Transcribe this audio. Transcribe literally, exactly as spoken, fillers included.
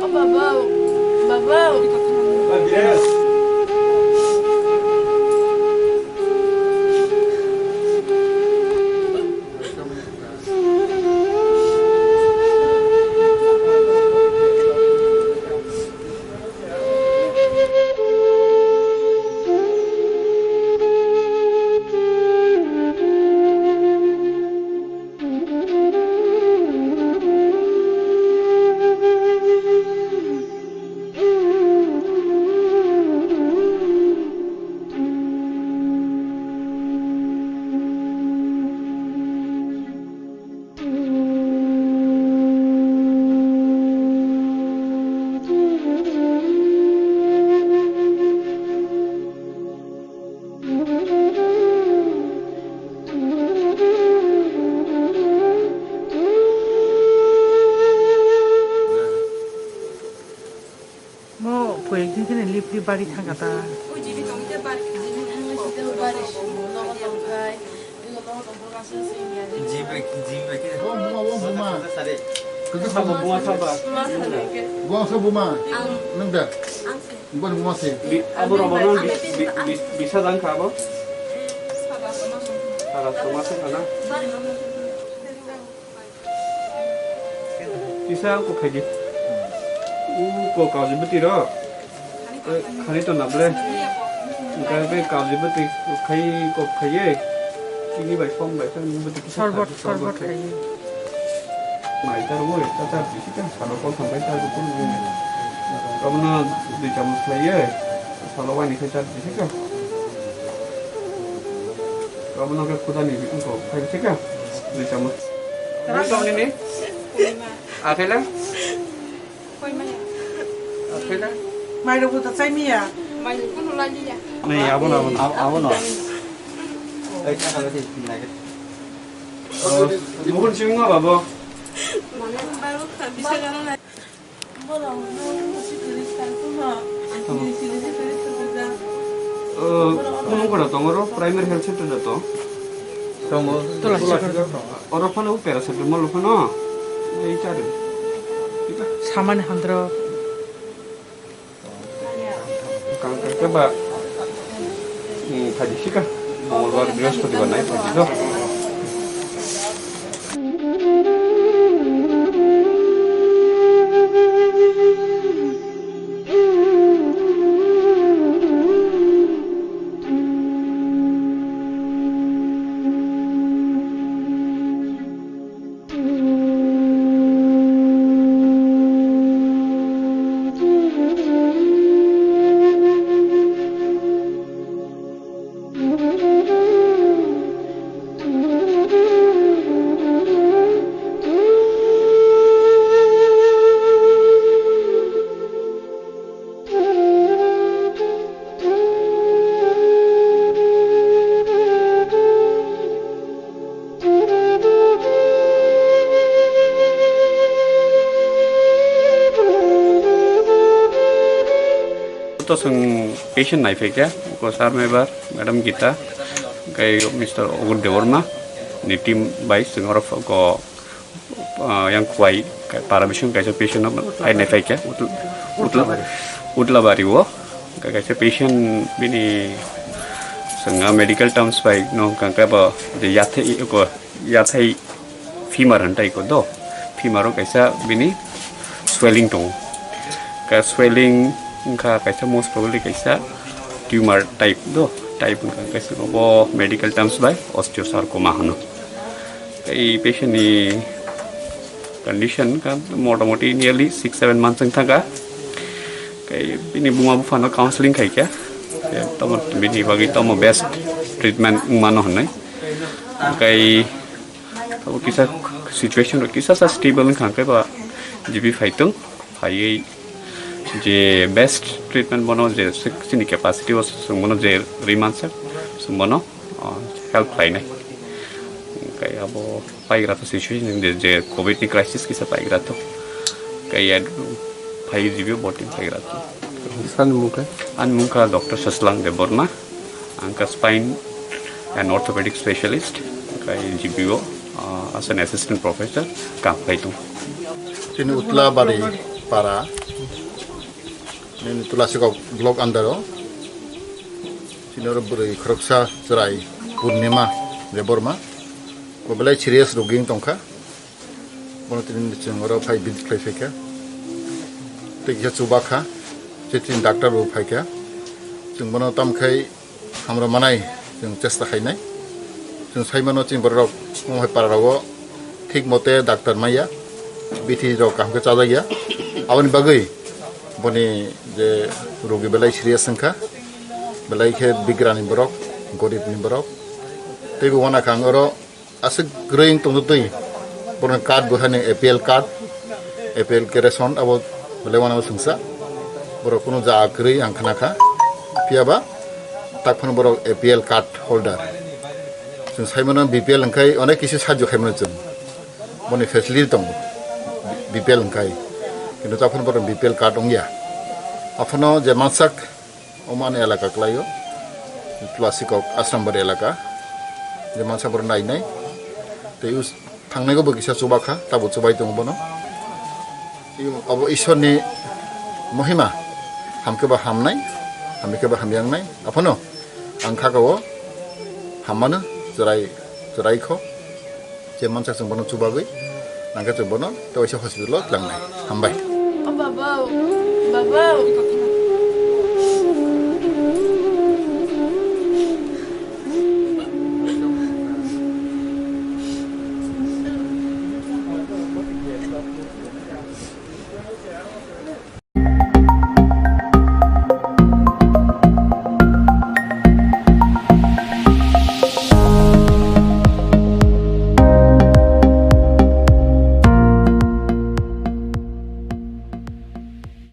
Baba, baba. Mo koi din kene lip lip bari thangkha ta. Jibe, jibe ke. Buma, buma, buma. Kete sama buma sama. Buma sa buma. Nang da. Buma buma se. Bi, abo robo non bi, bi, bi, bisa dang ka abo. Sara sama se kana. Kisa ko khaidi. U ko kaji bwtwi ro. Khani to nable. Engkai be kaji bwtwi khai ko khaiye. Chini bai som bai sang bwtwi kisa sorbot, sorbot khai. Mai tar mo ta tar bisi kan salo kol sampai tar ko ni. Kamna dui chamus khaiye. Salo wani khai tar bisi kan. Kamna ke khuda ni ko khai bisi kan. Dui chamus. Ni to ni ni. Akhela. Akhela. Mai rok ta chai miya. Mai rok no la liya. Ni abo na abo na. Abo no. Ei ta kala di nai. Mohon sing ma babo. Mana baru tak bisa kan. Kono gora tongo ro primary health center da to. Tongo. Tola sikar tongo. Oro phano paracetamol phano. Ei chari. Samani handro. Kang kang ba. Hmm, phaidi sika. Mongolbar, Brihaspatibar nai phaidi do. To chwng patient nai phaikha, ko sir member, madam Gita, kai Mister Ogur Debbarma ni team bai chwng oro ko, ah, yang kuai, kai para bising kaisa patient no ai nai phaikha, utl-, utl-, Utlabari o, kai kaisa patient bini chwng medical terms bai no kangkha bo je yathai ko yathai femur hintai ko do, femur o kaisa bini swelling tongo. Ka swelling wngkha kaisa most probably kaisa tumor type do, type wngkha kaisa bo medical terms bai osteosarcoma hwno. Tei patient ni condition wngkha motamoti nearly six seven months wngkha. Tei bini buma buphano counseling khaikha. Tei tomo bini bagwi tomo best treatment wngmano hwnwi. Tei Abo kisa situation rok kisa sa stable wngkha, hwnkhe ba G P phai tong, phaiwi je best treatment bono je se-, chini capacity o chwng bono je ri mansak, chwng bono, ah, help khlainai. Hwnkhe abo paigra to situation je, je covid ni crisis kisa paigra to. Hwnkhe ya phai G P o boti paigra to. Sani mungkha? Ani mungkha Doctor Saslang Debbarma. Ang kha spine and orthopedic specialist, ang kha G P o, ah, as an assistant professor, kam khlai tongo. Chini Utlabari para, Nini Tulasikok block under o. Chini oro bwrwi khoroksa chwrai Purnima Debbarma. Bo belai serious rogi wng tongkha. Bono tini chwng oro phai visit khlai phaikha. Tei kisa chubakha. Tei tini doctor bo phaikha. Chwng bono tamkhai hamrok manai chwng chesta khainai. Chwng sai mano chini borok omo hai para rogo thik mote doctor maya, bithi rok kaham khe chajakya. Aboni bagwi boni je rogi belai serious wngkha, belai khe bigrani borok, goribni borok. Tei bo wanakha ang oro aswk kwrwi wng tongtwi, borokni card bo hani A P L card, A P L khe ration abo belai wanao chwngsa. Borok kunu ja kwrwi ang khna kha, phiya ba tak phano borok A P L card holder. Chwng sai mano B P L wngkhai onek kisi sahajyo khai mano chwng. Boni facility tongo B P L wngkhai. Kintu tak phano borok B P L card wngya. Aphano je mansak omo ani elaka kwlaio. Tulasikok Ashrambari elaka. Je mansak borok nainai. Tei us-, thangnaigo bo kisa chubakha, tabo chubai tongo bono. I-, abo Ishwarni mohima, hamkhe ba hamnai, hamkhe ba hamyangnai. Aphano ang khakao hammano chwrai, chwraikho. Je mansak chwng bono chubagwi, nangkhe chwng bono tei waisa hospital o tlangnai. Hambai. O baba, baba.